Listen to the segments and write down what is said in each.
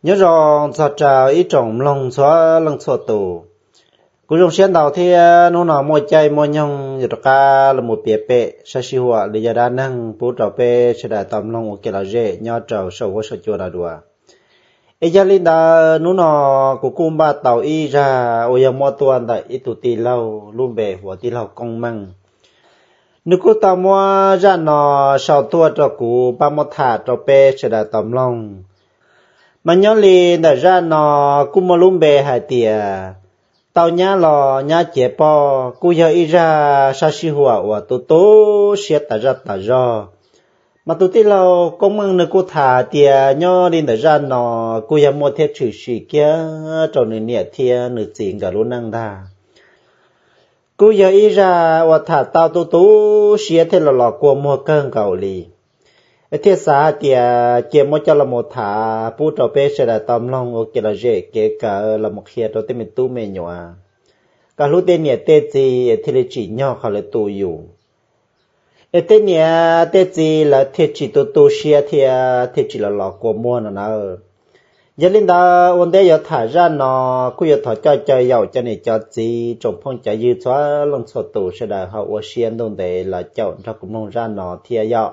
Nyob zoo txog rau ib tsoom mloog txhua leej txhua tus, kuv zoo siab ntau thiab hnub no muaj caij muaj nyoog yuav rov qab los mus piav pem sab sij huam li yog dab neeg pub rau peb sawv daws tau mloog ua kev lom zem nyob rau saum huab saum cua no dua. Es yog li ntawd hnub no kuv kuj npaj tau ib zaj uas yog muab tuaj ntawm ib tug tij laug lub npe hu ua tij laug Koob Meej. Nws kuj tau muab zaj no sau tuaj rau kuv pab muab tham rau peb sawv daws tau mloog. Mas nyob li ntawm zaj no kuj muaj lub npe hais tias tau nyab los nyab cev poj, kuj yog ib zaj sab sij huam uas tu tu siab tas zaj tas zog. Mas tus tij laug Koob Meej nws kuj tham hais tias nyob li ntawm zaj no kuj yog muaj thiab tshwm sim kiag rau nws niam thiab nws txiv nkawd lub neej ntag. Kuj yog ib zaj uas tham tau tu tu siab thiab los los kua muag kawg nkaus li. Thiaj xav hais tias cia muab coj los mus tham pub rau peb sawv daws tau mloog ua kev lom zem kev kawm los mus qhia rau tej me tub me nyuam kom hlub tej niam tej txiv es thiaj li tsim nyog qhov lawv tu yus. Es tej niam tej txiv lawv thiaj tsis tu tu siab thiab thiaj tsis los los kua muag no na. Yog li ntawd ua ntej yuav tham zaj no kuj yuav thov coj caw yaum cov niam cov txiv tsoom phooj cov ywg txhua leej txhua tus sawv daws ho ua siab ntuj ntev los caum nrog kuv mloog zaj no thiab yom.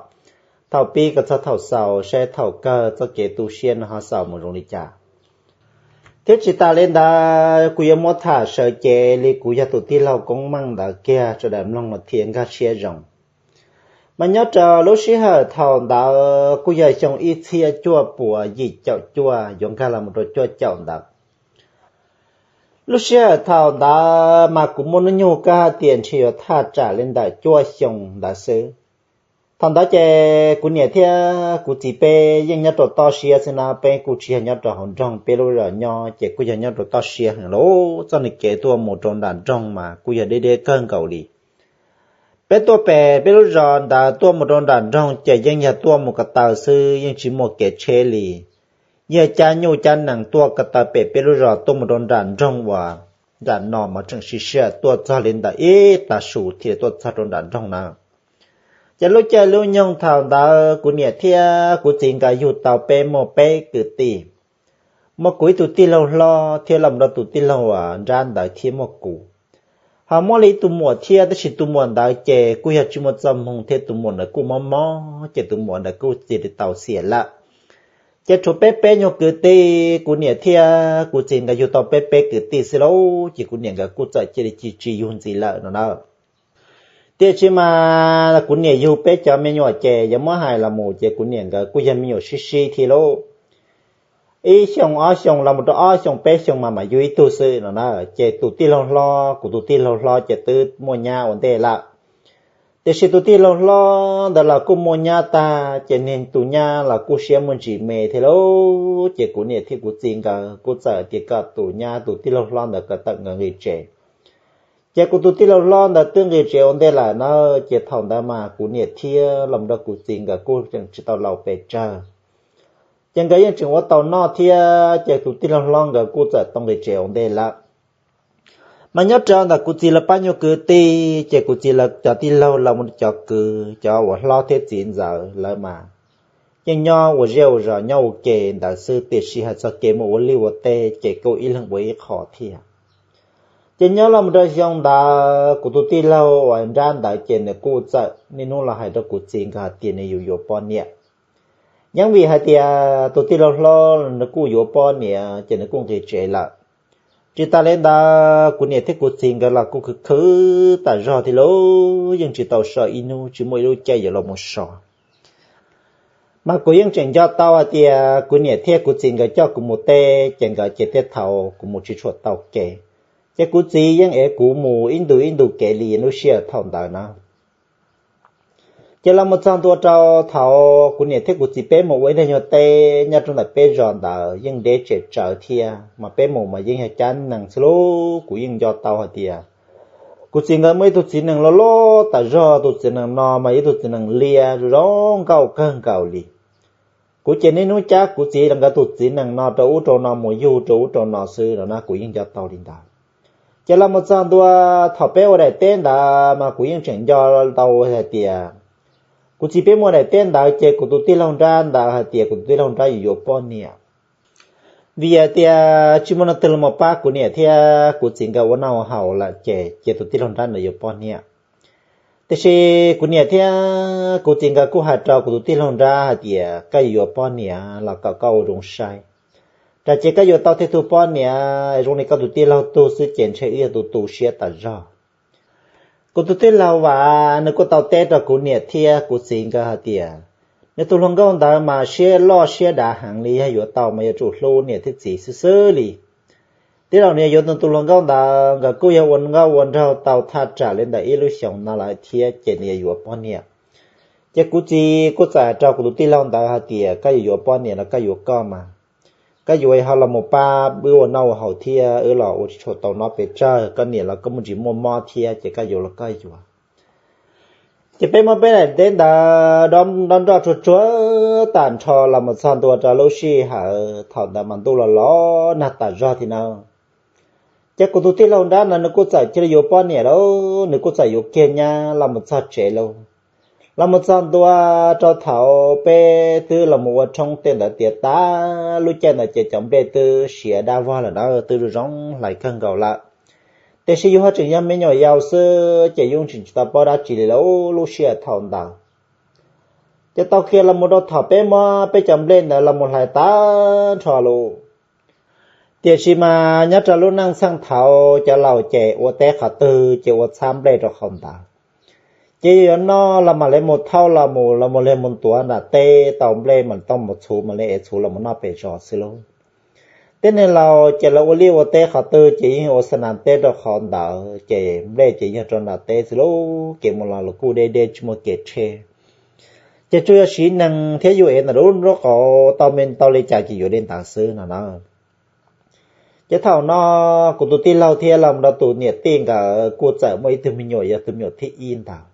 Thaum pib kom txog thaum xaus saib thaum kawg txoj kev tu siab no ho xaus mus zoo li cas. Thiab tsis tas li ntawd kuv yuav muab tham sawv cev li kuv yog tus tij laug Koob Meej ntawd kiag sawv daws mloog los thiaj nkag siab zoo. Mas nyob rau lub sij hawm thaum ntawd kuj yog xyoo ib txhiab cuaj puas yim caum cuaj yuav nkag los mus rau cuaj caum ntawd. Lub sij hawm thaum ntawd mas kuv muaj hnub nyoog kawg hais tias ntshe yuav thaj tsam li ntawm cuaj xyoo ntawd xwb. Thaum ntawd ces kuv niam thiab kuv txiv peb yeej nyob rau toj siab xwb na, peb kuj tsis yog nyob rau hauv nroog, peb lub zos nyob ces kuj yog nyob rau toj siab heev lauj. Txoj niag kev tuaj mus rau nram nroog mas kuj yog deb deb kawg nkaus li. Peb tuaj pem peb lub zos ntawd tuaj mus rau nram nroog ces yeej yog tuaj mus ko taw xwb, yeej tsis muaj kev tsheb li. Yog cab nyuj cab nees tuaj ko taw pem peb lub zos tuaj mus rau nram nroog uas nram no mas tseem siv sij hawm tuaj txog li ntawm ib tag su thiaj tuaj txog rau nram nroog na. Ces lub caij lub nyoog thaum ntawd kuv niam thiab kuv txiv nkawd yug tau peb muaj peb kwv tij. Muaj kuv ib tug tij laug hlob thiab los mus rau tus tij laug uas nrab ntawd thiab muaj kuv. Ho muaj li ib tus muam thiab, tab sis tus muam ntawd ces kuj yog tsis muaj txoj hmoo thiab, tus muam ntawd kuj mob mob ces tus muam ntawd kuj cia li tau xiam lawm. Ces tshuav peb peb nyuag kwv tij, kuv niam thiab kuv txiv nkawd yug tau peb peb kwv tij xwb lauj, ces kuv niam nkawd kuj txawm cia li tsis yug ntxiv lawm no na. Tiam sis mas kuv niam yug peb cov me nyuam ces yog muab hais los mus ces kuv niam nkawd kuj yog me nyuam sib sib thiab lauj. Ib xyoo ob xyoo los mus rau ob xyoo peb xyoo mas mam yug ib tug xwb no na. Ces tus tij laug hlob, kuv tus tij laug hlob ces twb muaj nyab ua ntej lawm. Tiam sis tus tij laug hlob ntawd los kuj muaj nyab tag ces niag tus nyab los kuj siab muaj ntsis me thiab lauj. Ces kuv niam thiab kuv txiv nkawd kuj txawm tias kom tus nyab tus tij laug hlob ntawd kom tawm nkawd nqis tsev. Ces kuv tus tij laug hlob ntawd twb nqis tsev ua ntej lawm na, ces thaum ntawd mas kuv niam thiab los mus rau kuv txiv nkawd kuj tseem tsis tau laus pes tsawg. Ces nkawd yeej tseem ua tau noj thiab, ces tus tij laug hlob nkawd kuj txawm tau nqis tsev ua ntej lawm. Mas nyob rau ntawm kuv txiv lawv pab nyuag kwv tij, ces kuv txiv lawv cov tij laug los mus cov kwv, cov uas hlob thiab txiv ntxawm lawv mas yeej nyob ua zej ua zos nyob ua ke ntawd xwb, tiam sis hais txog kev mus ua liaj ua teb ces kuj ib leeg ua ib qho thiab. Ces nyob los mus rau xyoo ntawd kuv tus tij laug uas nrab ntawd ces nws kuj txawm niaj hnub los hais rau kuv txiv nkawd hais tias nws yuav yuav poj niam. Yeej vim hais tias tus tij laug hlob nws kuj yuav poj niam ces nws kuj nqis tsev lawm. Tsis tas li ntawd kuv niam thiab kuv txiv nkawd los kuj khwv khwv tas zog thiab lauj, yeej tsis tau so ib hnub, tsis muaj ib lub caij yuav los mus so. Mas kuv yeej tseem nco tau hais tias kuv niam thiab kuv txiv nkawd coj kuv mus teb ces nkawd ces tej thaum kuv mus tsis tshua tau kev, ces kuv txiv yeej ev kuv mus ib ntu ib ntu kev li lub sij hawm thaum ntawd na. Ces los mus txog ntua rau thaum kuv niam thiab kuv txiv peb mus ua ib daig nyuag teb nyob rau ntawm peb zos ntawd yeej deb tsem tsawv thiab, mas peb mus mas yeej yog cab nees xwb lauj. Kuv yeej nco tau hais tias kuv txiv nkawd muaj ib tug txiv nees loj loj tas zog, tus txiv nees no mas ib tug txiv nees liab zoo nkauj kawg nkaus li. Kuv ces niaj hnub cab kuv txiv nkawd tus txiv nees no rau ub rau no mus yug rau ub rau no xwb no na, kuv yeej nco tau li ntawd. Ces los mus txog ntua thaum peb ua daim teb ntawd mas kuv yeej tseem nco tau hais tias kuv txiv peb mus daim teb ntawd ces kuv tus tij laug nrab ntawd hais tias kuv tus tij laug nrab yuav yuav poj niam. Vim hais tias tsis muaj neeg twg los mus pab kuv niam thiab kuv txiv nkawd ua noj ua haus lawm ces cia tus tij laug nrab ntawd yuav poj niam. Tiam sis kuv niam thiab kuv txiv nkawd kuj hais rau kuv tus tij laug nrab hais tias koj yuav yuav poj niam los kom koj ua zoo saib, tsam ces koj yuav tau thiaj tug poj niam zoo li koj tus tij laug tug xwb ces ntshe wb yog tus tu siab tas zog. Kuv tus tij laug Vam nws kuj tau teb rau kuv niam thiab kuv txiv nkawd hais tias nws tus hluas nkauj ntawd mas siab loj siab dav heev li, yog yuav tau mas yuav tsum hlub niam thiab txiv xwb xwb li. Tij laug nws yuav nws tus hluas nkauj ntawd nkawd kuj yog ua nkauj ua nraug tau thaj tsam li ntawm ib lub xyoos no lawm thiab ces nws yuav yuav poj niam. Ces kuv txiv kuj txawm hais rau kuv tus tij laug ntawd hais tias koj yuav yuav poj niam los koj yuav koj mas, koj yuav ho los mus pab wb ua noj ua haus thiab wb los ua tsis tshua tau noj pes tsawg, koj niam los koj muaj ntsis muaj mob thiab ces koj yuav los koj yuav. Ces peb muab peb daim teb ntawd dob nroj tsuag tsuag tag nrho los mus txog ntua rau lub sij hawm thaum ntawd mas ntuj los los nag tas zog thiab na. Ces kuv tus tij laug nrab ntawd nws kuj txawm cia li yuav poj niam lauj, nws kuj txawm yuav kiag nyab los mus txog tsev lauj. Los mus txog ntua rau thaum peb twb los mus ua tshoob tej ntawd tiav tas, lub caij ntawd ces cov nplej twb siav dab vog lawm na, twb zoo zoo hlais kawg nkaus lawm. Tiam sis yus ho tseem yog me nyuam yaus xwb ces yeej tseem tsis tau paub dab tsi li lauj lub sij hawm thaum ntawd. Ces tau kiag los mus rau thaum peb muab peb cov nplej ntawd los mus hlais tag nrho lauj. Tiam sis mas nyob rau lub neej txheej thaud cov laus ces ua teb qhov twg ces ua txhab nplej rau qhov ntawd. Ces yog yuav noj los mam li mus thauj los mus, los mus li mus tuav nram teb tau nplej mam li tau mus txhuv, mam li ev txhuv los mus noj pem zos xwb lauj. Tej neeg laus ces lawv ua liaj ua teb qhov twg ces yeej ua xa nas teb rau qhov ntawd ces nplej ces yog rau nram teb xwb lauj, kev mus los los kuj deb deb tsis muaj kev tsheb. Ces tsuas yog siv nees thiab yus ev ntawm lub nraub qaum tau me ntau li cas ces yuav li ntawd xwb no na. Ces thaum no kuv tus tij laug thiab los mus rau tus niam tij nkawd kuj txawm muaj ib tug me nyuam yog tus me nyuam thib ib ntawd.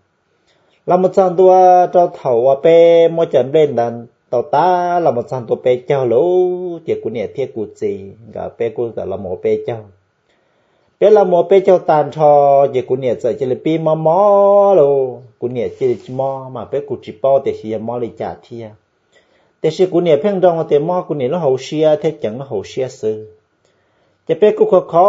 Los mus txog ntua rau thaum uas peb muab cov nplej ntawd tau tas los mus txog ntua peb caug lauj, ces kuv niam thiab kuv txiv nkawd peb kuj txawm los mus ua peb caug. Peb los mus ua peb caug tag nrho ces kuv niam txawm cia li pib mob mob lauj, kuv niam cia li mob mas peb kuj tsis paub tias xyov yog mob li cas thiab. Tiam sis kuv niam pheej nroo tias mob kuv niam lub hauv siab thiab ceev lub hauv siab xwb. Ces peb kuj kho kho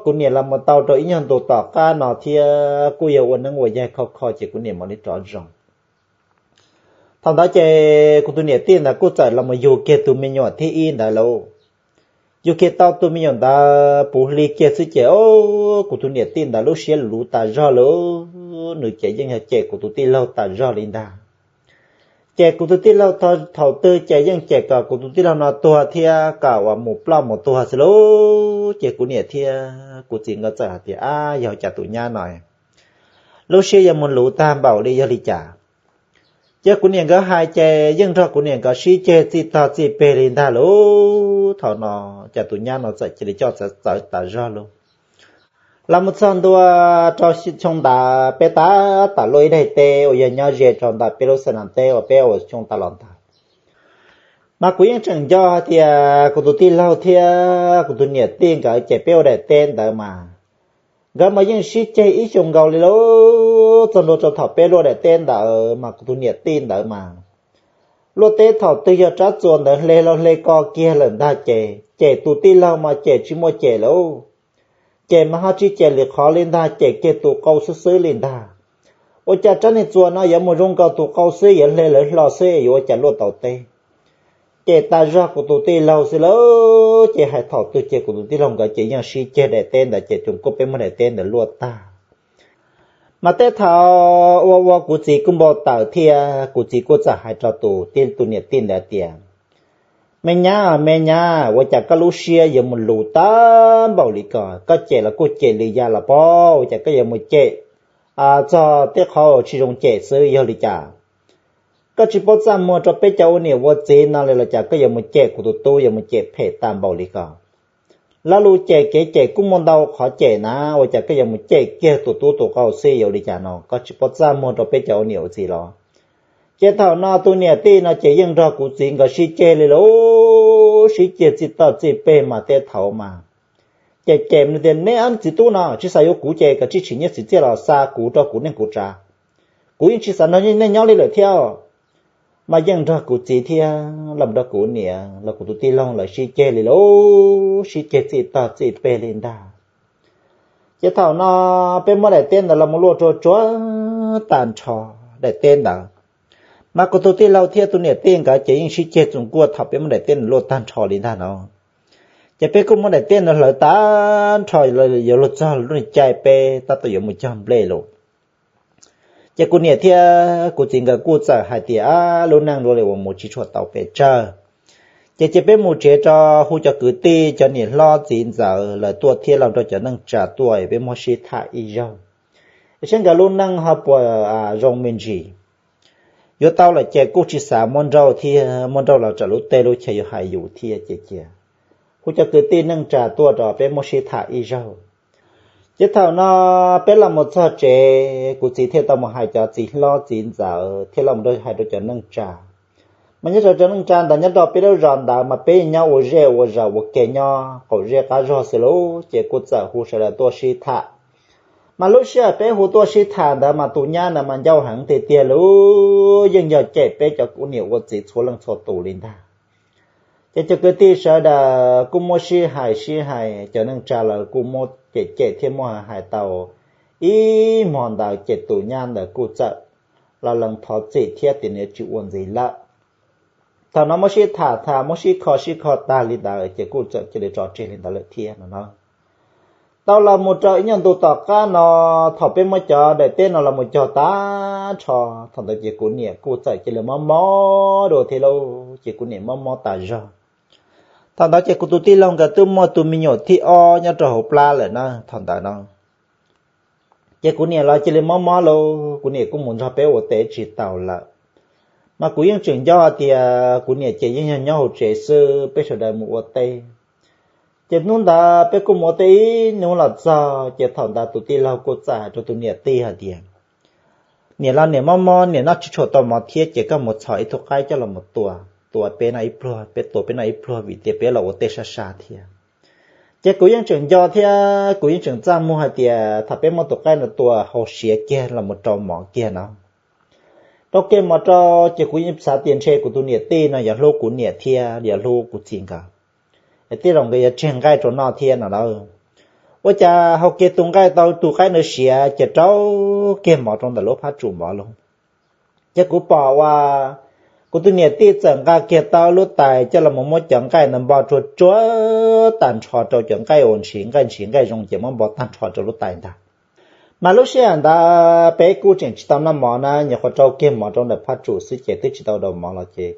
kuv niam los mus tau rau ib nyuag ntu tom qab no thiab kuj yog ua neeb ua yaig kho kho ces kuv niam mam li rov zoo. Thaum ntawd ces kuv tus niam tij ntawd kuj txawm los mus yug kiag tus me nyuam thib ib ntawd lauj. Yug kiag tau tus me nyuam ntawd puv hli kiag xwb ces, o, kuv tus niam tij ntawd lub siab luv tas zog lauj, nws ces yeej yog cem kuv tus tij laug tas zog li ntag. Ces kuv tus tij laug thaum twg ces yeej cem kom kuv tus tij laug no tuag thiab kom uas mus ploj mus tuag xwb lauj. Ces kuv niam thiab kuv txiv nkawd txawm hais tias, ab, yog cas tus nyab no lub siab yuav mus luv tag npaum li yog li cas? Ces kuv niam nkawd hais ces yeej nrog kuv niam nkawd sib ceg txij tog txij peg li ntag lauj. Thaum no cas tus nyab no txawm cia li coj txawv txawv tas zog lauj. Los mus txog ntua rau xyoo ntawd peb tab tom luaj ib daim teb uas yog nyob ze rau ntawm peb lub xab nas teb uas peb ua xyoo tas los ntawd. Mas kuv yeej tseem nco hais tias kuv tus tij laug thiab kuv tus niam tij nkawd ces peb ua daim teb ntawd mas nkawd mas yeej sib ceg ib xyoos nkaus li lauj. Txog ntua rau thaum peb luaj daim teb ntawd mas kuv tus niam tij ntawd mas luaj teb thaum twg yog rab txuas ntawd hle los hle ko kiag lawm ntag ces cem tus tij laug mas cem tsis muaj cem lauj. Cem mas ho tsis cem lwm qhov li ntag, cem kiag tus qau xwb xwb li ntag. Ua cas rab niag txuas no yuav mus zoo nkaus tus qau xwb, yuav hle lawv hlo xwb es yuav ua cas luaj tau teb? Cem tas zog kuv tus tij laug xwb lauj. Ces hais thaum twg ces kuv tus tij laug nkawd ces yeej sib ceg daim teb ntawd ces tsuas kuj peb muab daim teb ntawd luaj tag. Mas tej thaum ua ua kuv txiv kuj npau taws thiab kuv txiv kuj txawm hais rau tus tij tus niam tij ntawd tias, me nyab, me nyab, ua cas koj lub siab yuav mus luv tag npaum li ko? Koj cem los kuj cem lwm yam los pob, ua cas koj yuav mus cem txog tej qhov uas tsis zoo cem xwb yog li cas? Koj tsis paub txaj muag rau peb cov ua niam ua txiv no li los cas koj yuav mus cem kuv tus tub, yuav mus cem phem tag npaum li ko? Lo lus cem kev cem kuj muaj ntau qhov cem na, ua cas koj yuav mus cem kiag tus tub tus qau xwb yog li cas no? Koj tsis paub txaj muag rau peb cov ua niam ua txiv los? Ces thaum no tus niam tij no ces yeej nrog kuv txiv nkawd sib ceg li lauj, sib ceg txij toj txij peg mas tej thaum mas cem cem tias, neb ob txiv tub no tsis xav yuav kuv ces kom tsij tsim nyiaj txiv txiaj los xa kuv rau kuv neej kuv tsav. Kuv yeej tsis xav nrog nej nyob li lawm thiab. mas yeej nrog kuv txiv thiab los nrog kuv niam los kuv tus tij laug lawv sib ceg li lauj, sib ceg txij tog txij peg li ntag. Ces thaum no peb muab daim teb ntawd los mus luaj rau tsuav tag nrho daim teb ntawd. Mas kuv tus tij laug thiab tus niam tij nkawd ces yeej sib ceg txoos kuaj thaum peb muab daim teb ntawd luaj tag nrho li ntag no. Ces peb kuj muab daim teb ntawd hlawv tag nrho, yuav luag txog lub caij peb tab tom yuav mus cog nplej lauj. Ces kuv niam thiab kuv txiv nkawd kuj txawm hais tias, Ab, lub neej dua li uas mus tsis tshua tau pes tsawg. Ces cia peb mus tsev rau hu cov kwv tij, cov niam hlob txiv ntxawm lawv tuaj thiab los rau cov neej tsa tuaj peb muab sib tham ib zaug, saib nkawd lub neej ho puas zoo me ntsis. Yuav tau lawm ces kuj tsis xav muab nrauj thiab, muab nrauj los tsam lub teb lub chaw yuav hais yus thiab ces cia hu cov kwv tij neej tsa tuaj rau peb muab sib tham ib zaug. Ces thaum no peb los mus txog tsev, kuv txiv thiaj tau mus hais cov txiv hlob txiv ntxawm thiab los mus hais rau cov neej tsa. Mas nyob rau cov neej tsa ntawd nyob rau peb lub zos ntawd mas peb nyob ua zej ua zos ua ke nyob qaum zej qab zog xwb lauj, ces kuj txawm hu sawv daws tuaj sib tham. Mas lub sij hawm peb hu tuaj sib tham ntawd mas tus nyab ntawd mas ncauj heev tiag tiag lauj, yeej yog cem peb cov kuv niam ua txiv txhua leej txhua tus li ntag. Ces cov kwv tij sawv daws kuj muab sib hais sib hais, cov neej tsa lawv kuj muab cem cem thiab muab hais tau ib hmo ntawd ces tus nyab ntawd kuj txawm los lees thov txim thiab tias nws tsis ua ntxiv lawm. Thaum no muab sib tham tham muab sib kho sib kho tag li ntawd ces kuj txawm cia li tso tseg li ntawd lawm thiab no na. Tau los mus rau ib nyuag ntu tom qab no, thaum peb muab cov daim teb no los mus cog tag nrho, thaum ntawd ces kuv niam kuj txawm cia li mob mob dua thiab lauj, ces kuv niam mob mob tas zog. Thaum ntawd ces kuv tus tij laug nkawd twb muaj tus me nyuam thib ob nyob rau hauv plab lawm na thaum ntawd no. Ces kuv niam los cia li mob mob lauj, kuv niam kuj mus nrog peb ua teb tsis tau lawm. Mas kuv yeej tseem nco tias kuv niam ces yeej yog nyob hauv tsev xwb, peb sawv daws mus ua teb. Ces hnub ntawd peb kuj mus ua teb ib hnub los txog, ces thaum ntawd tus tij laug kuj txawm hais rau tus niam tij hais tias, Niam los niam mob mob, niam noj tsis tshua tau mov thiab, ces koj mus txhom ib tug qaib coj los mus tua, tua peb noj ib pluag, peb tua peb noj ib pluag vim tias peb los ua teb sab sab thiab. Ces kuv yeej tseem nco thiab kuv yeej tseem txaj muag hais tias thaum peb muab tus qaib no tua hau siav kiag los mus rau mov kiag no, rau kiag mov rau, ces kuv yeej xav tias ntshe kuv tus niam tij no yuav hlub kuv niam thiab yuav hlub kuv txiv nkawd, es tej zaum nkawd yuav tseg nqaij rau noj thiab no lawm. Ua cas hau kiag tus nqaij tau tus qaib no siav ces rau kiag mov rau ntawm lub phab tsum mov lauj. Ces kuv pom uas kuv tus niam tij txawm nqa kiag tau lub tais coj los mus muab cov nqaij ntawd npo rua tsuav tag nrho rau cov nqaij uas ntshiv nqaij ntshiv nqaij zoo ces muab npo tag nrho rau lub tais ntag. Mas lub sij hawm ntawd peb kuj tseem tsis tau noj mov na, nyuam qhuav rau kiag mov rau ntawm phab tsum xwb ces twb tsis tau daus mov los ces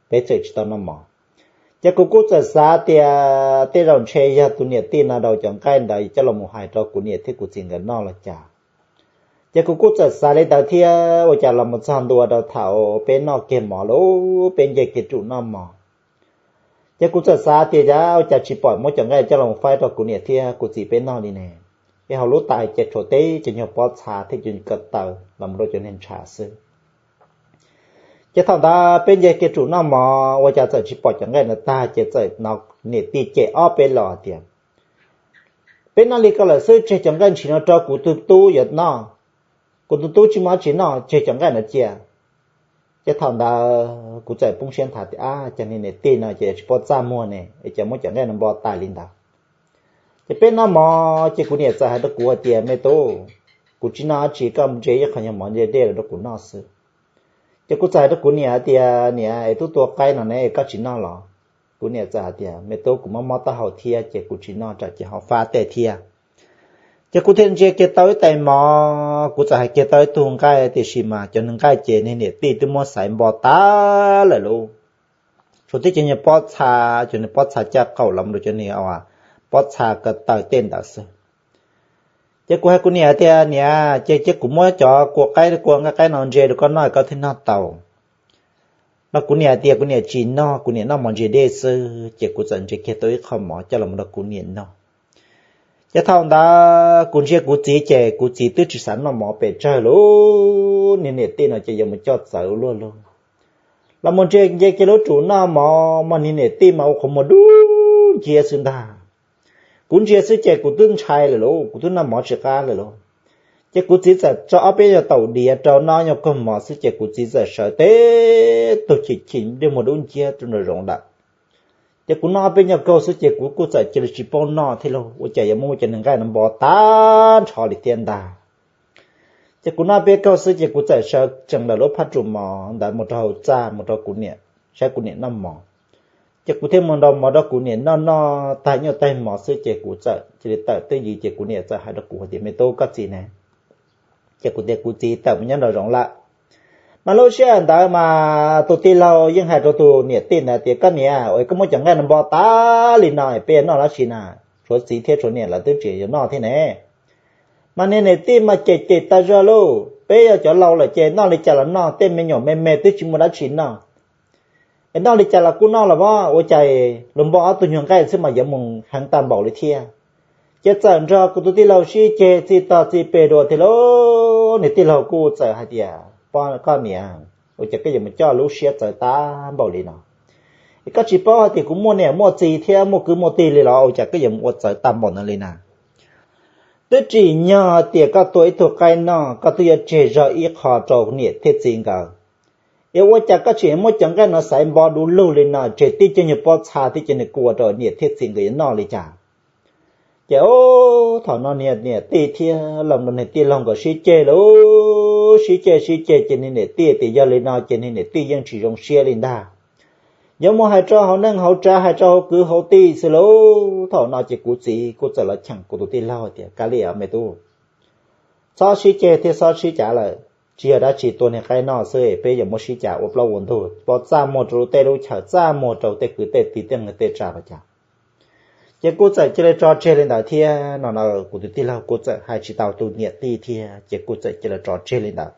peb txawm tsis tau noj mov. Ces kuv kuj txawm xav tias tej zaum ntshe yog tus niam tij no daus cov nqaij ntawd coj los mus hais rau kuv niam thiab kuv txiv nkawd noj los cas. Ces kuv kuj txawm xav li ntawd thiab ua cas los mus txog ntua rau thaum peb noj kiag mov lauj, peb nce kiag tsum noj mov. Ces kuv txawm xav tias cas ua cas tsis pom muab cov nqaij coj los faib rau kuv niam thiab kuv txiv peb noj li ne. Es hauv lub tais ces tshuav teb cov nyuag pob txha thiab cov ko taw los mus rau cov niag ntshav xwb. Ces thaum ntawd peb nce kiag tsum noj mov ua cas txawm tsis pom cov nqaij no tag ces txawm hnov niam tij cem ob peb los tias, Peb noj li ko lawm xwb tseg cov nqaij ntshiv no rau kuv tus tub yuav noj. Kuv tus tub tsis muaj dab tsi noj tseg cov nqaij no cia. Ces thaum ntawd kuv txawm poob siab nthav tias, Ab, cov niag niam tij no ces tsis paub txaj muag ne, es cas muab cov nqaij no npo tais li ntawd. Ces peb noj mov ces kuv niam txawm hais rau kuv hais tias, Me tub, kuv tsis noj dab tsi, koj ntse ib qho nyuag mov ntse dej los rau kuv noj xwb. Ces kuv txawm hais rau kuv niam hais tias, Niam, es tub tua qaib no ne koj tsis noj los? Kuv niam txawm hais tias, Me tub, kuv mob mob taub hau thiab ces kuv tsis noj, tsam ces ho fab tej thiab. Ces kuv thiaj ntsia kiag tau ib tais mov, kuv txawm hais kiag tau ib tug nqaij, tiam sis mas cov niag nqaij ces niag niam tij twb muab xaiv npo tas lawm lauj. Tshuav tib cov niag pob txha, cov niag pob txha caj qaum los rau cov niag pob txha ko taw tej ntawd xwb. Ces kuv hais kuv niam tias, Niam, ces cia kuv muab cov kua qaib kua nqaij qaib no ntse rau koj noj koj thiaj noj tau. Los kuv niam tias kuv niam tsis noj, kuv niam noj mov ntse dej xwb. Ces kuv txawm ntse kiag tau ib qho mov coj los rau kuv niam noj. Ces thaum ntawd kuv ntsia kuv txiv ces kuv txiv twb tsis xav noj mov pes tsawg lauj, niag niam tij no ces yuav mus coj txawv luaj luaj. Los mus ntsia nce kiag lub tsum noj mov mas niag niam tij mas ua qhov muag dub nciab xwb ntag. Kuv ntsia xwb ces kuv twb ntshai lawm lauj, kuv twb noj mov tsis qab lawm lauj. Ces kuv txiv txawm tso ob peb nyuag taum diav rau noj nyuag kaug mov xwb ces kuv txiv txawm sawv tib tug chim chim ntsej muag dub nciab rau nraum zoov lawm. Ces kuv noj ob peb nyuag kaug xwb ces kuv kuj txawm cia li tsis paub noj thiab lauj, ua cas yuav muaj cov niag nqaij no npo tag nrho li thiab ntag. Ces kuv noj peb kaug xwb ces kuv txawm sawv tsees lawm lub phaj rum mov ntawd mus rau hauv txaj mus rau kuv niam, saib kuv niam noj mov. Ces kuv thiaj mus nrau mov rau kuv niam noj, noj tag nyuag taig mov xwb ces kuv txawm cia li tawm twb yim ces kuv niam txawm hais rau kuv hais tias, Me tub, koj txiv ne? Ces kuv tias, Kuv txiv tawm mus nyob nraum zoov lawm. Mas lub sij hawm ntawd mas tus tij laug yeej hais rau tus niam tij ntawd tias, Koj niam, ua koj muab cov nqaij no npo tas li no peb yuav noj dab tsi na? Tshuav txiv thiab tshuav niam lawv twb tsis yuav noj thiab ne. Mas niag niam tij mas cem cem tas zog lauj, peb yog cov laus lawm ces noj li cas los noj, tej me nyuam me me twb tsis muaj dab tsi noj. Es noj li cas los kuj noj los mas, ua cas luag npo ob tug nyuag nqaij xwb mas yuav mus heev tag npaum li thiab. Ces txawm nrog kuv tus tij laug sib ceg txij tog txij pes dua thiab lauj. Niag tij laug kuj txawm hais tias, Poj, koj niam, ua cas koj yuav mus coj lub siab txawv tag npaum li no? Es koj tsis paub hais tias kuv muaj niam muaj txiv thiab muaj kwv muaj tij li los ua cas koj yuav mus ua txawv tag npaum no li na? Twb tsim nyog hais tias koj tua ib tug qaib noj, koj twb yuav tseg zog ib qho rau niam thiab txiv nkawd. Es ua cas koj tseem muab cov nqaij no xaiv npo du lug li no, tseg tib cov nyuag pob txha thiab cov niag kua rau niam thiab txiv nkawd yuav noj li cas? Ces thaum no niag niam tij thiab los rau niag tij laug nkawd sib ceg lauj, sib ceg sib ceg ces niag niam tij tias yog li no ces niag niam tij yeej tsis zoo siab li ntag. Yuav mus hais rau hauv neej hauv tsav, hais rau hauv kwv hauv tij xwb lauj. Thaum no ces kuv txiv kuj txawm los cheem kuv tus tij laug tias, Kav liam me tub, txhob sib ceg thiab txhob sib cav lawm. Tsis yog dab tsi, tua niag qaib noj xwb, peb yuav muab sib cav ua plaub ua ntug, pov txaj muag rau lub teb lub chaw, txaj muag rau tej kwv tej tij tej neej tej tsav los cas. Ces kuj txawm cia li tso tseg li ntawd thiab no no, kuv tus tij laug kuj txawm hais tsis tau tus niam tij thiab, ces kuj txawm cia li tso tseg li ntawd.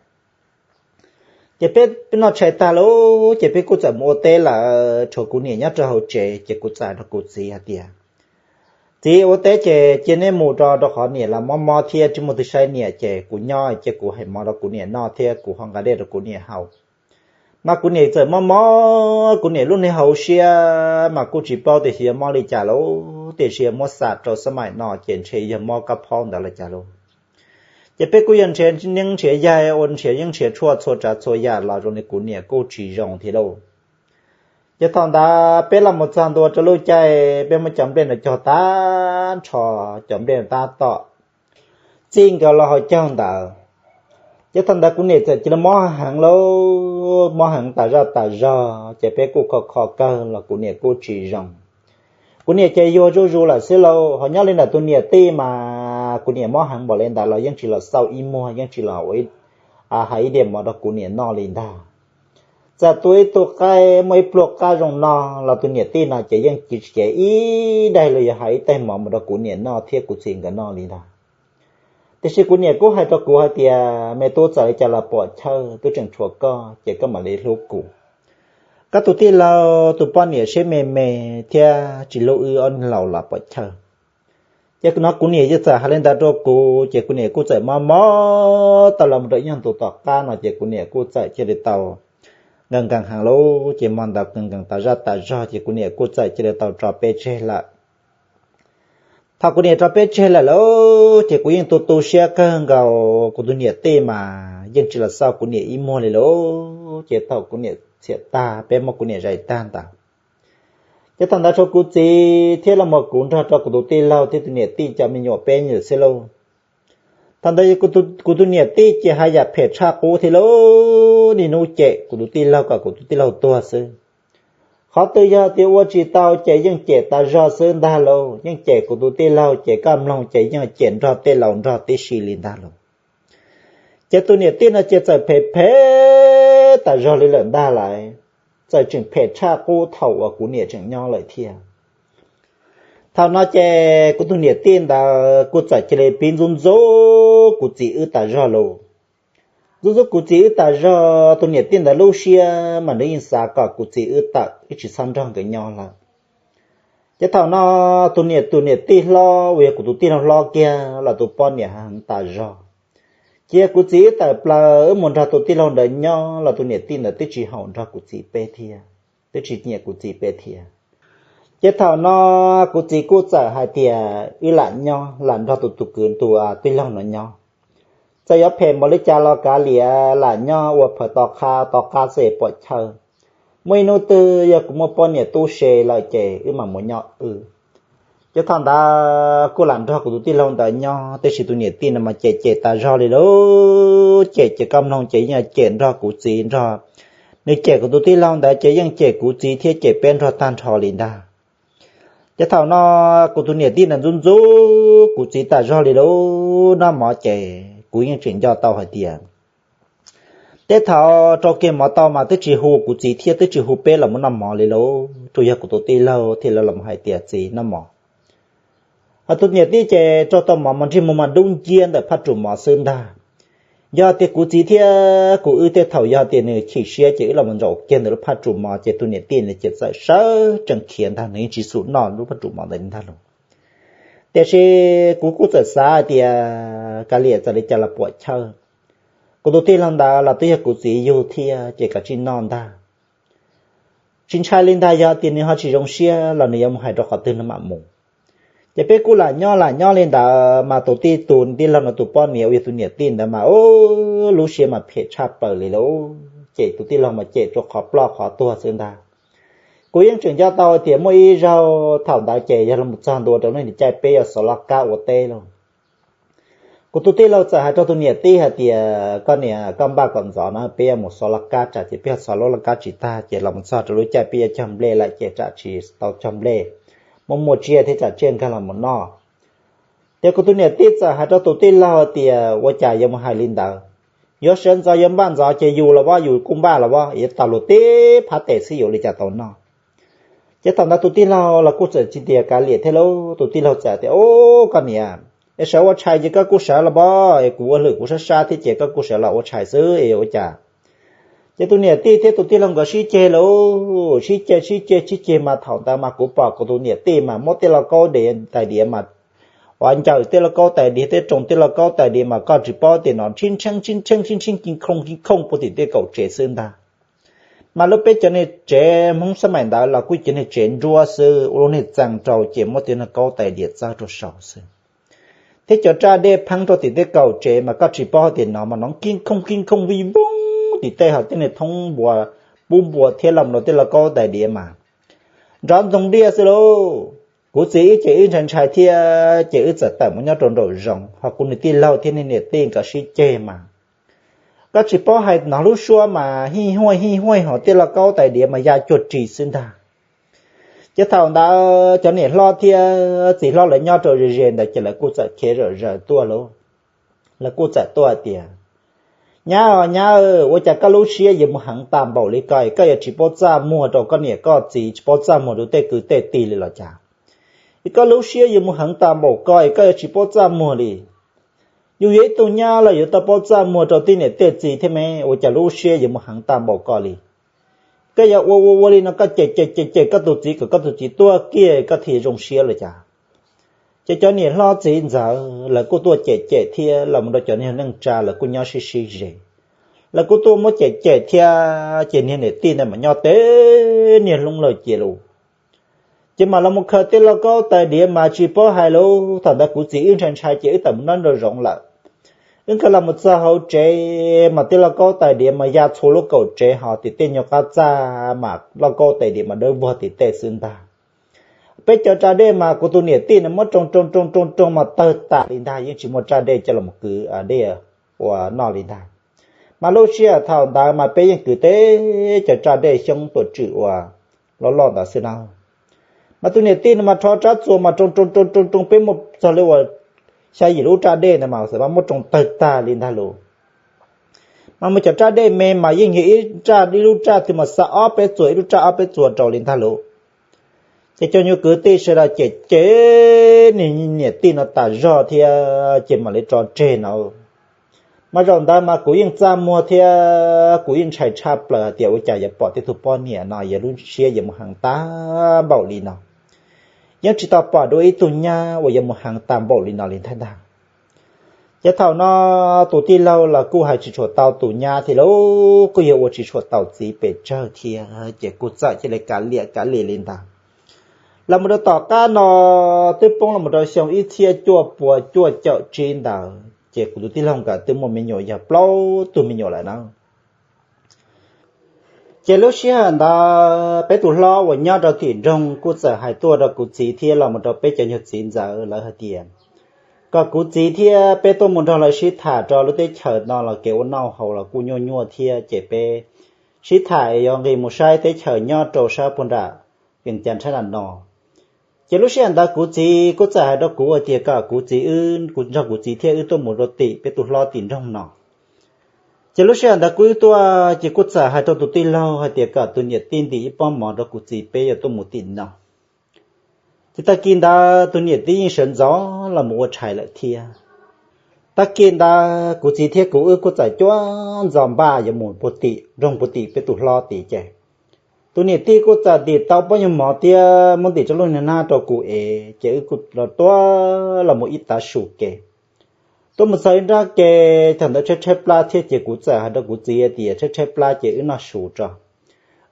Ces peb noj tshais tag lauj, ces peb kuj txawm mus ua teb lawm, tshuav kuv niam nyob rau hauv tsev, ces kuv txawm hais rau kuv txiv hais tias, Txiv, ua teb ces cia neb mus rau, rau qhov niam los mob mob thiab tsis muaj twg saib niam, ces kuv nyob ces kuv hais mov rau kuv niam noj thiab kuv ho nqa dej rau kuv niam haus. Mas kuv niam txawm mob mob, kuv niam lub niag hauv siab mas kuj tsis paub tias xyov yuav mob li cas lauj, tiam sis muab xam rau xab maim no ces ntshe yog mob kab phaub ntawd los cas lauj. Ces peb kuj yog nrhiav neeb nrhiav yaig ua nrhiav yeeb nrhiav tshuaj txhua tsav txhua yam los zoo li kuv niam kuj tsis zoo thiab lauj. Ces thaum ntawd peb los mus txog ntua rau lub caij peb muab cov nplej no cog tag nrho, cov nplej tab tom txij nkawd los hauv caug ntawd. Ces thaum ntawd kuv niam txawm cia li mob heev lauj, mob heev tas zaj tas zog, ces peb kuj kho kho kawg los kuv niam kuj tsis zoo. Kuv niam ces yuag zuj zus lawm xwb lauj, ho nyob li ntawm tus niam tij mas kuv niam mob heev npaum li ntawd los yeej tsis los xauj ib muag, yeej tsis los hais ib diav mov rau kuv niam noj li ntag. Txawm tua ib tug qaib muaj ib pluag qab zoo no los tus niam tij no ces yeej tsis cev ib daim los yog hais ib tais mov mus rau kuv niam noj thiab kuv txiv nkawd noj li ntag. Tiam sis kuv niam kuj hais rau kuv hais tias, Me tub, txawm li cas los pom chawj, twb tseem tshuav koj ces koj mam li hlub kuv. Koj tus tij laug tus poj niam siab me me thiab tsis hlub wb ob niag laus los pom chawj. Ces no kuv niam yeej txawm hais li ntawd rau kuv, ces kuv niam kuj txawm mob mob tau los mus rau ib nyuag ntu tom qab no ces kuv niam kuj txawm cia li tau nkees nkees heev lauj, ces hmo ntawd nkees nkees tas zaj tas zog ces kuv niam kuj txawm cia li tau tso peb tseg lawm. Thaum kuv niam tso peb tseg lawm lauj, ces kuv yeej tu tu siab kawg nkaus, kuv tus niam tij mas yeej tsis los xauj kuv niam ib muag li lauj. Ces thaum kuv niam txhiam tag, peb muab kuv niam zais tag ntawd, ces thaum ntawd tshuav kuv txiv thiab los mus kuv nrog rau kuv tus tij laug thiab tus niam tij cov me nyuam peb nyuam xwb lauj. Thaum ntawd kuv tus niam tij ces haj yam phem tshaj qub thiab lauj, niaj hnub cem kuv tus tij laug kom kuv tus tij laug tuag xwb. Qhov twg yog tias ua tsis tau ces yeej cem tas zog xwb ntag lauj, yeej cem kuv tus tij laug ces koj mloog ces yeej cem nrog tej laus nrog tib si li ntag lauj. Ces tus niam tij no ces txawm phem phem tas zog li lawm ntag lauj, txawm tseem phem tshaj qub thaum uas kuv niam tseem nyob lawm thiab. Thaum no ces kuv tus niam tij ntawd kuj txawm cia li pib ntxub ntxub kuv txiv wb tas zog lauj. Ntxub ntxub kuv txiv wb tas zog, tus niam tij ntawd lub siab mas nws yeej xav kom kuv txiv wb tawm wb tsis txhob nrog nkawd nyob lawm. Ces thaum no tus niam, tus niam tij hlob uas yog kuv tus tij laug hlob kiag los tus poj niam heev tas zog. Ces yog kuv txiv wb tawm plaws wb mus nrog tus tij laug ntawd nyob los tus niam tij ntawd twb tsis haum nrog kuv txiv peb thiab, twb tsis nyiam kuv txiv peb thiab. Ces thaum no kuv txiv kuj txawm hais tias wb lam nyob, lam nrog tus, tus kwv tus tij laug no nyob. Txawm yuav phem npaum li cas los kav liam lam nyob ua phaws to qab to qab xwb pom chaw. Muaj ib hnub twg yog kuv muaj poj niam tub se lawm ces wb mam mus nyob wb. Ces thaum ntawd kuj lam nrog kuv tus tij laug ntawd nyob, tiam sis tus niam tij no mas cem cem tas zog li lauj. Cem ces koj mloog ces yeej cem nrog kuv txiv nrog, nws cem kuv tus tij laug ntawd ces yeej cem kuv txiv thiab cem peb nrog tag nrho li ntag. Ces thaum no kuv tus niam tij ntawd ntxub ntxub kuv txiv tas zog li lauj, noj mov ces kuv yeej tseem nco tau hais tias tej thaum rau kiag mov tau mas twb tsis hu kuv txiv thiab twb tsis hu peb los mus noj mov li lauj, tsuas yog kuv tus tij laug thiaj li los hais tias, Txiv, noj mov. Hos tus niam tij ces rau tau mov mas ntsej muag mas dub nciab ntawm phaj rum mov xwb ntag. Yog tias kuv txiv thiab kuv wb tej thaum yog tias nws chim siab ces wb los ntsaum kiag ntawm lub phaj rum mov ces tus niam tij ntawd ces txawm sawv tsees khiav ntag, nws yeej tsis xum noj lub phaj rum mov ntawd li ntag lauj. Tiam sis kuv kuj txawm xav hais tias kav liam txawm li cas los puam chawj, kuv tus tij laug ntawd los twb yog kuv txiv yug thiab ces kav tsij noj ntag. Tsis ntshai li ntag, yog tias nws ho tsis zoo siab los nws yuav mus hais rau qhov twg no mam mus. Ces peb kuj lam nyob lam nyob li ntawd mas tus tij tus tij laug no tus poj niam uas yog tus niam tij ntawd mas lub siab mas phem tshaj plaws li lauj. Ces tus tij laug mas cem rau qhov ploj qhov tuag xwb ntag. Kuv yeej tseem nco tau tias muaj ib zaug thaum ntawd ces yog los txog ntua rau lub caij peb yuav xov laj kab ua teb lauj. Kuv tus tij laug txawm hais rau tus niam tij hais tias, Koj niam, koj npaj kom ntxov no peb yuav mus xov laj kab, tsam ces peb yuav xov lub laj kab tsis tag ces los mus txog rau lub caij peb yuav cog nplej lawm ces tsam tsis tau cog nplej, muaj muaj tsiaj thiab tsam tsiaj nkag los mus noj. Ces kuv tus niam tij txawm hais rau tus tij laug tias, Ua cas yuav mus hais li ntawd? Yuav sawv ntxov yuav npaj ntxov ces yus los as, yus kuj npaj los as, yuav tau luag tib phab tes xwb yuav ua li cas tau noj. Ces thaum ntawd tus tij laug los kuj txawm tsis tias kav liam thiab lauj, tus tij laug txawm tias, Ub, koj niam, es sawv ua tshais ces koj kuj sawv los as, es kuv ua hwm kuv sab sab thiab ces koj kuj sawv los ua tshais xwb es ua cas? Ces tus niam tij thiab tus tij laug nkawd sib ceg lauj, sib ceg sib ceg sib ceg mas thaum ntawd mas kuv pom kuv tus niam tij mas muab tej lauj kaub tais diav mas, uas ncaws tej lauj kaub tais diav, tej roos tej lauj kaub tais diav mas koj tsis paub tias no tshib ntsheeb tshib ntsheeb tshib ntsheeb ki khooj ki khooj puag tim tej kaum tsev xwb ntag. Mas lub peb cov niag tsev Hmoob xab maim ntawd los kuj cov niag tsev nruab xwb, ua lub niag txee rau ces muab tej lauj kaub tais diav txawb rau saud xwb. Thiab cov raj dej pheeb rau tim tej kaum tsev mas koj tsis paub tias no mas no ki khooj ki khooj vij voog tim tej ho tej niag thoob npua, pub npua thiab los rau tej lauj kaub tais diav mas nrov ntxoog diaj xwb lauj. Kuv txiv wb ces wb ntshai ntshai thiab ces wb txawm tawm mus nyob rau nraum zoov, ho kuv niag tij laug thiab niag niam tij nkawd sib ceg mas koj tsis paub hais hnov lub suab mas hij huaj hij huaj hauv tej lauj kaub tais diav mas ya cuag ris xwb ntag. Ces thaum ntawd cov niam hlob thiab txiv hlob lawv nyob rau ze ze ntawd ces lawv kuj txawm khiav zom zaws tuaj lauj. Lawv kuj txawm tuaj tias, Nyab os nyab, ua cas koj lub siab yuav mus heev tas npaum li ko, koj yuav tsis paub txaj muag rau koj niam koj txiv, tsis paub txaj muag rau tej kwv tej tij li los cas? Es koj lub siab yuav mus heev tas npaum ko es koj yuav tsis paub txaj muag li. Yus yog ib tug nyab los yuav tau paub txaj muag rau tej niam tej txiv thiab me, ua cas lub siab yuav mus heev tas npaum ko li? Koj yuav ua ua ua li no koj cem cem cem cem koj tus txiv kom koj tus txiv tuag kiag koj thiaj zoo siab los cas? Ces cov niam hlob txiv ntxawm lawv kuj tuaj cem cem thiab los mus rau cov niag neej tsa lawv kuj nyob sib sib ze, lawv kuj tuaj muab cem cem thiab ces niag niam tij ntawd mas nyob teb niag hlub lawm cia lus. Ces mam los mus khaws tej lauj kaub tais diav mas tsis paub hais lus, thaum ntawd kuv txiv wb ntshai ntshai ces wb tawm mus nyob nraum zoov lawm. Wb nkag los mus txog hauv tsev mas tej lauj kaub tais diav mas ya txhua lub kaum tsev ho tim tej nyuag qab txaj mas lauj kaub tais diav mas dawb vog tim tej xwb ntag. Peb cov raj dej mas kuv tus niam tij nws muab roos roos roos roos roos mas tawg tas li ntag, yeej tsis muaj raj dej coj los kwv dej ua noj li ntag. Mas lub sij hawm thaum ntawd mas peb yeej kwv teb cov raj dej xyoob tuam tswm uas loj loj ntawd xwb na. Mas tus niam tij no mas rho rab txuas mas roos roos roos roos roos peb muaj txog li uas xya yim lub raj dej ntawd mas xav mas muab roos tawg tag li ntag lauj. Mas muaj cov raj dej me mas yeej yog ib raj ib lub raj twg mas xa ob peb txuas, ib lub raj ob peb txuas rau li ntag lauj. Ces cov nyuag kwv tij sawv daws cem cem niag niam tij no tas zog thiab ces mam li tso tseg no. Mas zaum ntawd mas kuv yeej txaj muag thiab kuv yeej ntshai tshaj plaws hais tias ua cas yuav pom tej tug poj niam no yog lub siab yuav mus heev tag npaum li no. Yeej tsis tau pom dua ib tug nyab uas yuav mus heev tag npaum li no li ntag. Ces thaum no tus tij laug los kuj hais tsis tshua tau tus nyab thiab lauj, kuj yog ua tsis tshua tau txiv pes tsawg thiab ces kuj txawm cia li kav liam kav liam li ntawd. Los mus rau tom qab no twb poob los mus rau xyoo ib txhiab cuaj pua cuaj caum tsib ntawd, Ces kuv tus tij laug nkawd twb muaj me nyuam yog plaub tug me nyuam lawm na. Ces lub sij hawm ntawd peb tus hlob uas nyob rau tim nroog kuj txawm hais tuaj rau kuv txiv thiab los mus rau peb cov nyuag txiv ntxawm lawv hais tias kom kuv txiv thiab peb tuaj mus nrog lawv sib tham rau lub teb chaws no los kev ua noj haus los kuj nyuaj nyuaj thiab ces peb sib tham es yuav nqis mus saib teb chaws nyob rau sab puag nram Vias Cas nrhab nram no. Ces lub sij hawm ntawd kuv txiv kuj txawm hais rau kuv hais tias kom kuv txiv wb, kuv nrog kuv txiv thiab wb tuaj mus rau tim peb tus hlob tim nroog no. Ces lub sij hawm ntawd kuv wb tuaj ces kuj txawm hais rau tus tij laug hais tias kom tus niam tij ntim ib pob mov rau kuv txiv peb yuav tuaj mus tim no. Ces tag kis ntawd tus niam tij yeej sawv ntxov los mus ua tshais lawm thiab. Tag kis ntawd kuv txiv thiab kuv wb kuj txawm cuab ntxov npaj yuav mus puag tim nroog puag tim peb tus hlob tim ces tus niam tij kuj txawm ntim tau pob nyuag mov thiab muab ntim rau lub niag hnab rau kuv ev ces wb kuj los tuaj los mus ib tav su ke. Tuaj mus txog ib nrab ke, thaum ntawd tshaib tshaib plab thiab ces kuv txawm hais rau kuv txiv tias tshaib tshaib plab ces wb noj su tso.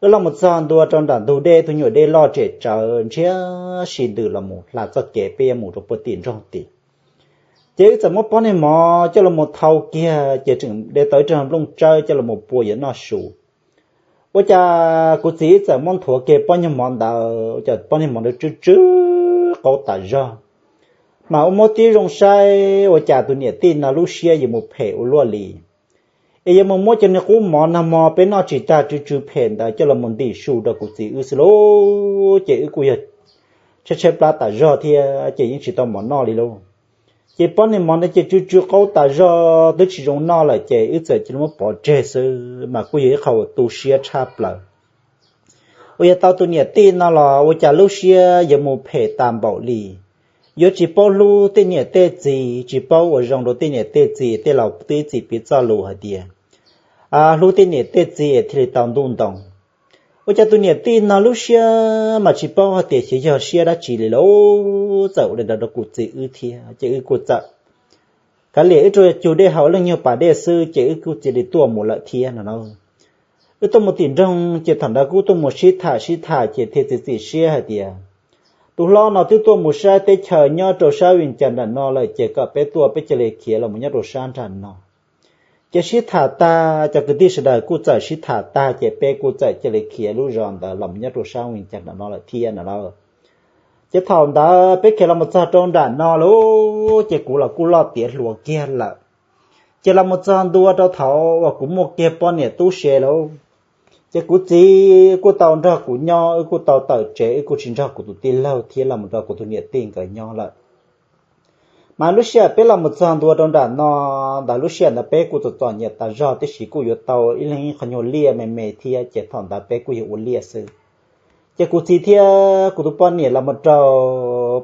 Wb los mus txog ntua rau nram ntug dej, tus nyuam dej loj tsem tsawv ntshiab si ntws los mus hla txoj kev peb yuav mus rau puag tim nroog tim. Ces wb txawm muab pob niag mov coj los mus thau kiag ces tseem de tau ib rag nplooj tsawb coj los mus pua yuav noj su. Ua cas kuv txiv wb txawm muab nthuav kiag pob niag mov ntawd, ua cas pob niag mov ntawd tsw tsw qaub tas zog. Mas ua muab tib zoo saib ua cas tus niam tij no lub siab yuav mus phem ua luaj li, es yuav mus muab cov niag qub mov nag hmo peb noj tsis tag tsw tsw phem ntawd coj los mus ntim su rau kuv txiv wb xwb lauj. Ces wb kuj yog tshaib tshaib plab tas zog thiab ces yeej tsis tau mov noj li lauj. Ces pob niag mov ntawd ces tsw tsw qaub tas zog twb tsis zoo noj lawm ces wb txawm cia li muab pov tseg xwb mas kuj yog ib qho uas tu siab tshaj plaws. Uas yog tau tus niam tij no los ua cas lub siab yuav mus phem tas npaum li, yuav tsis paub hlub tej niam tej txiv, tsis paub ua zoo rau tej niam tej txiv, tej laus twb txib piv txoj lus hais tias hlub tej niam tej txiv thiaj li tau ntuj ntoo. Ua cas tus niam tij no lub siab mas tsis paub hais tias xyov yog siab dab tsi li lauj, txawm ua li ntawd rau kuv txiv wb thiab ces wb kuj txawm kav liam wb rau cug dej haus leej nyuag pas dej xwb ces wb kuj cia li tuaj mus lawm thiab no na. Wb tuaj mus tim nroog ces thaum ntawd kuj tuaj mus sib tham sib tham ces thiaj txiav txim siab hais tias tus hlob no twb tuaj mus saib teb chaws nyob rau sab Vias Cas nram no lawm ces kom peb tuaj peb cia li khiav los mus nyob rau sab nram no. Ces sib tham tag, cov kwv tij sawv daws kuj txawm sib tham tag ces peb kuj txawm cia li khiav lub zos ntawd los mus nyob rau sab Vias Cas nram no lawm thiab no lauj. Ces thaum ntawd peb khiav los mus txog rau nram no lauj, ces kuv los kuj loj tiav hluas kiag lawm. Ces los mus txog ntua rau thaum uas kuv muaj kiag poj niam tub se lauj, ces kuv txiv kuj tau nrog kuv nyob, wb kuj tau tawm tsev, wb kuj tsis nrog kuv tus tij laug thiab los mus rau kuv tus niam tij nkawd nyob lawm. Mas lub sij hawm peb los mus txog ntua rau nram no ntawd, lub sij hawm ntawd peb kuj txom txom nyem tas zog tib si, kuj yuav tau ib leeg ib qho nyuag liaj me me thiab ces thaum ntawd peb kuj yog ua liaj xwb. Ces kuv txiv thiab kuv tus poj niam los mus rau,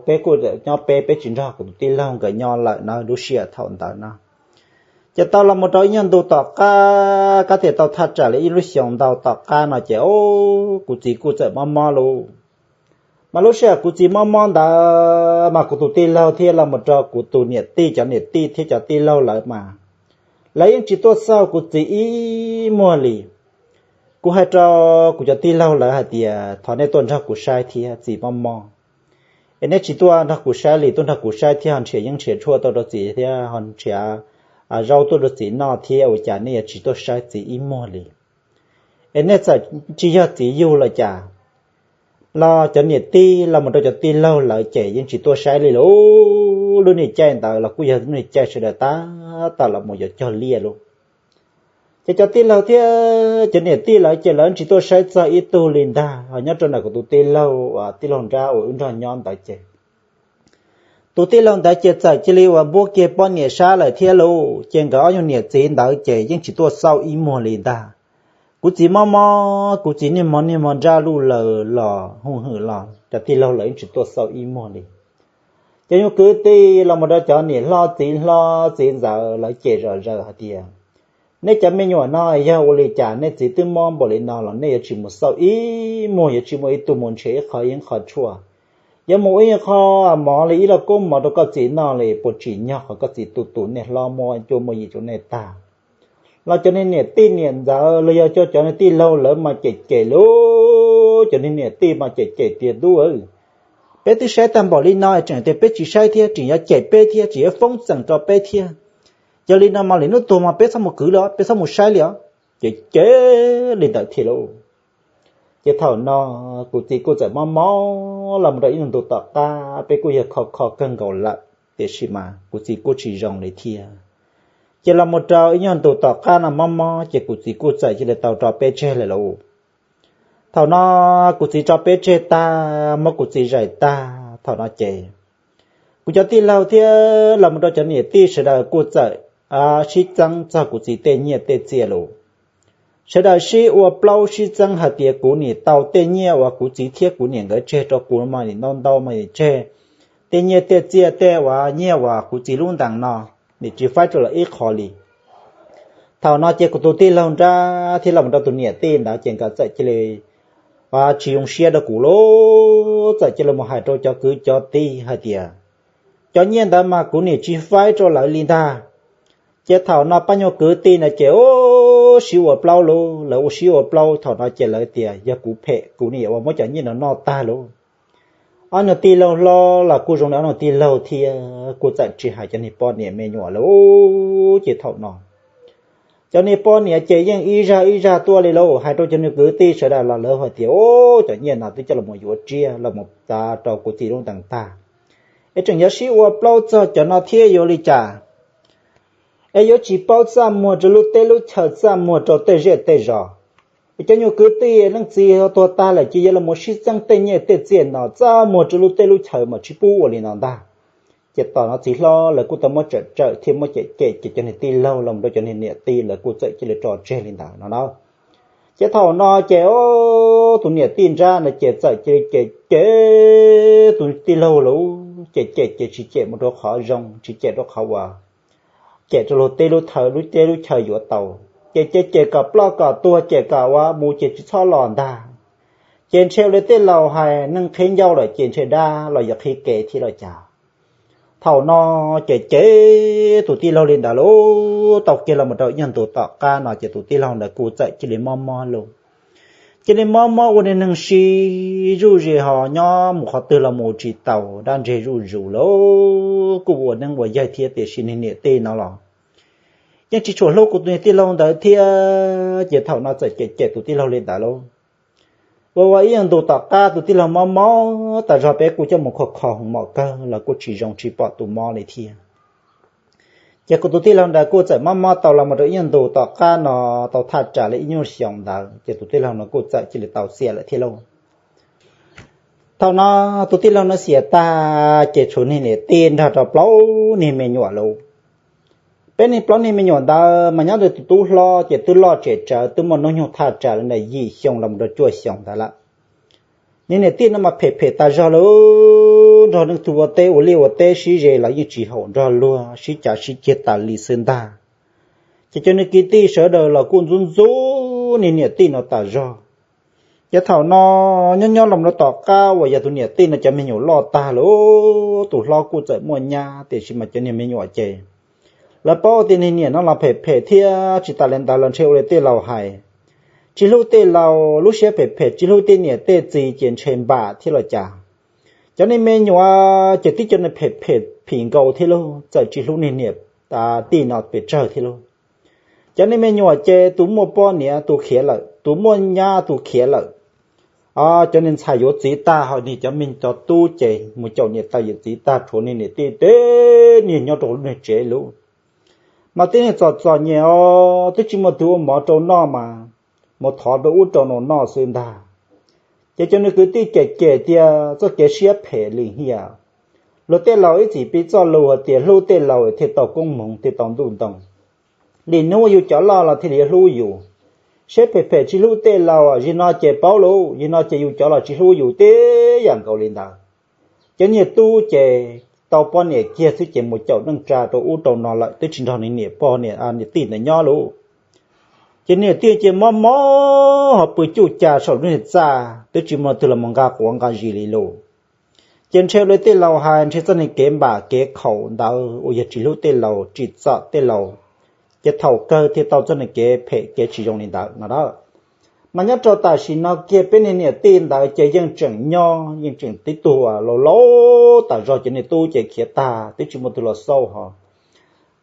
peb kuj nyob peb, peb tsis nrog kuv tus tij laug nkawd nyob lawm na lub sij hawm thaum ntawd na. Ces tau los mus rau ib nyuag ntu tom qab, kab tias tau thaj tsam li ib lub xyoos ntau tom qab no ces kuv txiv kuj txawm mob mob lauj. Mas lub sij hawm kuv txiv mob mob ntawd mas kuv tus tij laug thiab los mus rau kuv tus niam tij, cov niam tij thiab cov tij laug lawv mas lawv yeej tsis tuaj xauj kuv txiv ib muag li. Kuv hais rau kuv cov tij laug lawv hais tias thov nej tuaj nrog kuv saib thiab, txiv mob mob. Es nej tsis tuaj nrog kuv saib li, tuaj nrog kuv saib thiab ho nrhiav yeeb nrhiav tshuaj tuaj rau txiv thiab ho nrhiav zaub tuaj rau txiv noj thiab ua cas nej yuav tsis tuaj saib txiv ib muag li? Es nej txawm tsis yog txiv yug los cas? Los cov niam tij los mus rau cov tij laug lawv ces yeej tsis tuaj saib li lauj. Lub niag caij ntawd los kuj yog lub niag caij sawv daws tab tom los mus yuav cog liaj lauj. Ces cov tij laug thiab cov niam tij lawv ces lawv tsis tuaj saib txog ib tug li ntag. Ho nyob rau ntawm kuv tus tij laug, tij laug nrab uas wb nrog nyob ntawd ces tus tij laug ntawd ces txawm cia li uas npuab kiag poj niam sab lawm thiab lauj. Ces nkawd ob nyuag niam txiv ntawd ces yeej tsis tuaj xauj ib muag li ntag. Kuv txiv mob mob, kuv txiv niag hmo niag hmo nraj luj laws los hwj hwm los cov tij laug lawv yeej tsis tuaj xauj ib muag li. Cov nyuag kwv tij los mus rau cov niam hlob txiv hlob txiv ntxawm lawv cem zom zaws hais tias nej cov me nyuam no yog ua li cas nej txiv twb mob npaum li no los nej yuav tsis mus xauj ib muag, yuav tsis muaj ib tug mus nrhiav ib qho yeeb qho tshuaj, yuav mus ua ib qho mov li ib lauj koob mov rau koj txiv noj li, puas tsim nyog qhov koj txiv tu tus niaj hlob muab cuab muab yig rau nej tag? Los cov niag niam tij niam ntxawm los yog cov niag tij laug lawv mas cem cem lauj, cov niag niam tij mas cem cem tias tub, peb twb saib tag npaum li no tseem tias peb tsis saib thiab, tseem yuav cem peb thiab, tseem yuav foob txeem rau peb thiab. Yog li no mas lwm hnub tuag mas peb txhob mus kwv li os, peb txhob mus saib li os. Ces ces li ntawd thiab lauj. Ces thaum no kuv txiv kuj txawm mob mob los mus rau ib nyuag ntu tom qab, peb kuj yog kho kho kawg nkaus lawm, tiam sis mas kuv txiv kuj tsis zoo li thiab. Ces los mus rau ib nyuag ntu tom qab no mob mob ces kuv txiv kuj txawm cia li tau tso peb tseg lawm lauj. Thaum no kuv txiv tso peb tseg tag, muab kuv txiv zais tag, thaum no ces kuv cov tij laug thiab los mus rau cov niam tij sawv daws kuj txawm sib txeeb txog kuv txiv tej nyiaj tej txiaj lauj. Sawv daws sib ua plaub sib txeeb hais tias kuv nim tau tej nyiaj uas kuv txiv thiab kuv niam nkawd tseg rau kuv mas nim ntau ntau mas nim tseg tej nyiaj tej txiaj tej uas nyiaj uas kuv txiv lub ntees no nim tsis faib rau lawv ib qho li. Thaum no ces kuv tus tij laug nrab thiab los mus rau tus niam tij ntawd ces nkawd txawm cia li tsis zoo siab rau kuv lauj, txawm cia li mus hais rau cov kwv cov tij hais tias cov nyiaj ntawd mas kuv nim tsis faib rau lawv li ntag. Ces thaum no pab nyuag kwv tij na ces ua sib ua plaub lauj, lawv ua sib ua plaub thaum no ces lawv tias yog kuv phem kuv nim ua muab cov nyiaj no noj tag lauj. Ob niag tij laug hlob los kuj zoo li ob niag tij laug thiab kuj txawm tsis hais cov niag poj niam me nyuam lauj. Ces thaum no cov niag poj niam ces yeej ib zaj ib zaj tuaj li lauj, hais rau cov niag kwv tij sawv daws los lawv hais tias o, cov nyiaj no twb coj los yuav tsiaj los mus tav rau kuv txiv lub ntees tag, es tseem yuav sib ua plaub txog cov no thiab yuav li cas? Es yuav tsis paub txaj muag rau lub teb lub chaw, txaj muag rau tej zej tej zos. Es cov nyuag kwv tij leej txiv tuag tag lawm ces yuav los sib txeeb tej nyiaj tej txiaj no, txaj muag rau lub teb lub chaw mas tsis pub ua li no ntag. Ces tom no txiv hlob lawv kuj tau muab tsawm tsawm thiab muab cem cem ces cov niag tij laug los rau cov niag niam tij lawv kuj txawm cia li tso tseg li ntawd no na. Ces thaum no ces tus niam tij nrab no ces txawm cia li cem cem tus tij laug lauj, cem cem ces tsis cem mus rau qhov zoo, tsis cem rau qhov uas cem rau luag teb lub chaw, lub teb lub chaw yuav tau. Ces cem cem kom ploj kom tuag, cem kom ua mus ces tsis txhob los ntag. Ces ntshe ua li tej laus hais neeg qhib ncauj lawm ces ntshe dab los yuav qhib kev thiab los cas. Thaum no ces cem tus tij laug li ntawd lauj, tau kiag los mus rau ib nyuag ntu tom qab no ces tus tij laug ntawd kuj txawm cia li mob mob lauj. Cia li mob mob ua niag neeg sib zuj zus ho nyob mus qhov twg los mus tsis tau, dab ntseg zuj zus lauj, kuj ua neeb ua yaig thiab tiam sis niag niam tij no los yeej tsis tshua hlub kuv tus niag tij laug ntawd thiab. Ces thaum no txawm cem cem tus tij laug li ntawd lauj. Ua ua ib nyuag ntu tom qab tus tij laug mob mob tas zog peb kuj coj mus kho kho hoov mom kawg los kuj tsis zoo, tsis pom tus mob li thiab. Ces kuv tus tij laug ntawd kuj txawm mob mob tau los mus rau ib nyuag ntu tom qab no, tau thaj tsam li ib nyuag xyoo ntawd ces tus tij laug no kuj txawm cia li tau xiam lawm thiab lauj. Thaum no tus tij laug no xiam tag ces tshuav niag niam tij nrog rau plaub niag me nyuam lauj. Peb niag plaub niag me nyuam ntawd mas nyob ntawm tus tub hlob ces twb loj tsem tsawv, twb muaj hnub nyoog thaj tsam li ntawm yim xyoo los mus rau cuaj xyoo ntawd lawm. Niag niam tij no mas phem phem tas zog lauj, nrog leej twg ua teb ua liaj ua teb sib ze los yeej tsis haum, nrog luag sib cav sib ceg tas li xwb ntag. Ces cov niag kwv tij sawv daws los kuj ntxub ntxub niag niam tij no tas zog. Ces thaum no nyob nyob los rau tom qab uas yog tus niam tij no cov me nyuam loj tag lawm, tus hlob kuj txawm muaj nyab tiam sis mas cov niag me nyuam ces lawv paub tias niag niam no los phem phem thiab tsis tas li ntawd los ntshe ua li tej laus hais, tsis hlub tej laus, lub siab phem phem tsis hlub tej niam tej txiv ces ntshe npam thiab los cas. Cov niag me nyuam ces twb cov niag phem phem phim nkaus thiab lauj, txawm tsis hlub niag niam tij no pes tsawg thiab lauj. Cov niag me nyuam ces tus muaj poj niam tus khiav lawm, tus muaj nyab tus khiav lawm. Cov niag ntxhais yuav txiv tag ho niag cov me cov tub ces mus caum niam tais yuav txiv tag, tshuav niag niam tij teb niag nyob rau lub niag tsev lauj. Mas tib niag txom txom nyem os, twb tsis muaj twg ua mov rau noj mas mus thov rau ub rau no noj xwb ntag. Ces cov niag kwv tij cem cem tias txoj kev siab phem lim hiam. Luag tej laus ib txwm piv txoj lus hais tias hlub tej laus thiaj tau koob hmoov thiaj tau ntuj ntoo. Lwm hnub yus cov loj los thiaj li yuav hlub yus. Siab phem phem tsis hlub tej laus, yim no ces paub lauj, yim no ces yus cov los tsis hlub yus tib yam nkaus li ntawd. Cov niag tub ces tau poj niam kiag xwb ces mus caum neej tsa rau ub rau no lawm, twb tsis nrog niam pog niam tij ntawd nyob lauj. Ces niam tij ces mob mob ho pw cuj ca saum lub niag txaj, twb tsis muaj leej twg los mus nqa quav nqa zis li lauj. Ces ntshe ua li tej laus hais ntshe txoj niag kev npam kev khaum ntawd uas yog tsis hlub tej laus tsim txom tej laus, ces thaum kawg thiaj tau txoj niag kev phem kev tsis zoo li ntawd no a. Mas nyob rau tam sim no kiag peb niag niam tij ntawd ces yeej tseem nyob, yeej tseem tib tug laus laus tas zog, cov niag tub ces khiav tag twb tsis muaj tus los xauj ho.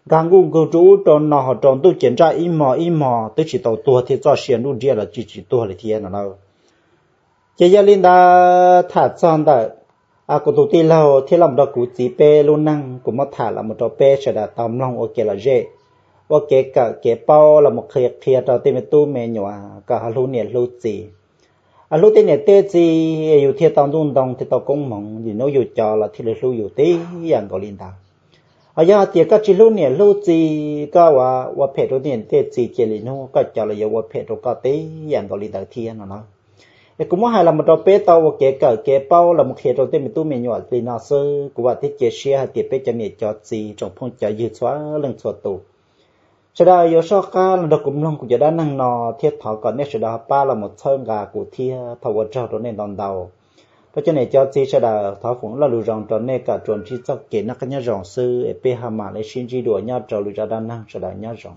nkag nkuj nkug rau ub rau no ho rau ntuj ces ntsaj ib hmos ib hmos twb tsis tau tuag thiab, txoj sia nruj nriaj los tsis tsis tuag li thiab no na. Ces yog li ntawd tham txog ntawm kuv tus tij laug thiab los mus rau kuv txiv peb lub neej, kuv muab tham los mus rau peb sawv daws tau mloog ua kev lom zem, ua kev kawm kev paub los mus qhia qhia rau tej me tub me nyuam kom ho hlub niam hlub txiv, hlub tej niam tej txiv, yus thiaj tau ntuj ntoo thiaj tau koob hmoov, lwm hnub yus cov los thiaj li hlub yus tib yam nkaus li ntawd. Ho yog hais tias koj tsis hlub niam hlub txiv, koj ua phem rau tej niam tej txiv ces lwm hnub koj cov los yuav ua phem rau koj tib yam nkaus li ntawd thiab no na. Es kuv muab hais los mus rau peb tau ua kev kawm kev paub los mus qhia rau tej me tub me nyuam li no xwb. Kuv vam thiab cia siab hais tias peb cov niam cov txiv tsoom phooj cov ywg txhua leej txhua tus, sawv daws yuav soj qab los nrog kuv mloog kuv cov dab neeg no, thiab thov kom nej sawv daws pab los mus txhawb nqa kuv thiab. Thov ua tsaug rau nej ntau ntau. Rau cov niam cov txiv sawv daws, thov foom lo lus zoo rau nej kom tsuas ntsib txoj kev noj qab nyob zoo xwb, es peb ho mam li sib ntsib dua nyob rau lwm zaj dab neeg, sawv daws nyob zoo.